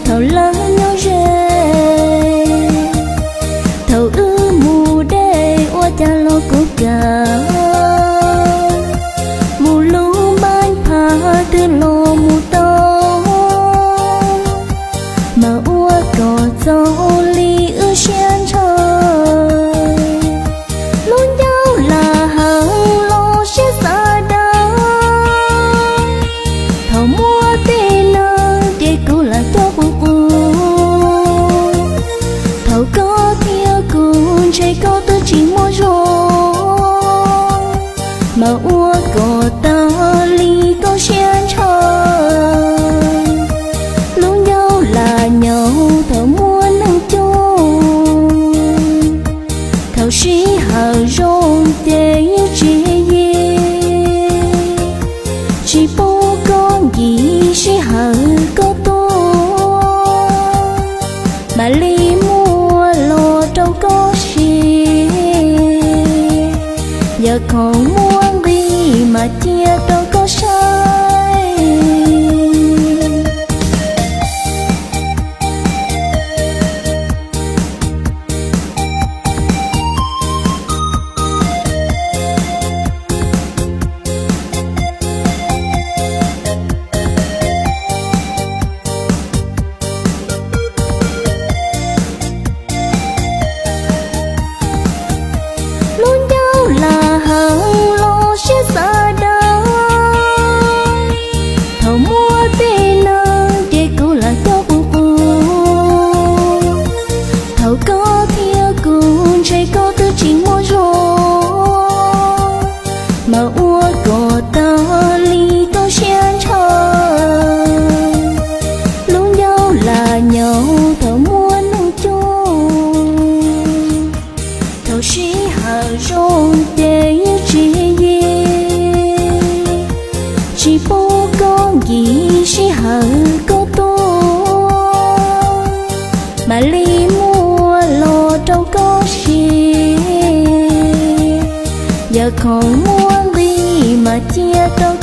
Thaum lawv nyob ze, thaum wb mus deb ua cas los kuv kam, mus lub npaib phav twg los mus tau, mas ua kom txaus li wb siab ntshaw. Lub ncauj lam heev los siab xav daws, thaum muaj tej neeg ces kuv lam coj qus qus. Thaum koj thiab kuv ntshe koj twb tsis muaj zog, mas ua kom tag li koj siab ntshaw. Lub ncauj lam nyaum thaum muaj neeg coob, thaum sij hawm zoo ces yeej tsis yig, tsis pub koj nkim sij hawm koj tuaj, mam li muab los rau koj siv, yog khoom muaj nqis mas cia rau koj saib. Lub ncauj lam heev los siab xav daws, thaum muaj tej neeg ces kuv lam coj qus qus. Thaum koj thiab kuv ntshe koj twb tsis muaj zog, mas ua kom tag li koj siab ntshaw. Lub ncauj lam nyaum thaum muaj neeg coob, thaum sij hawm zoo ces yeej tsis yig, tsis pub koj nkim sij hawm koj tuaj, mam li muab los rau koj siv, yog khoom muaj nqis mas cia rau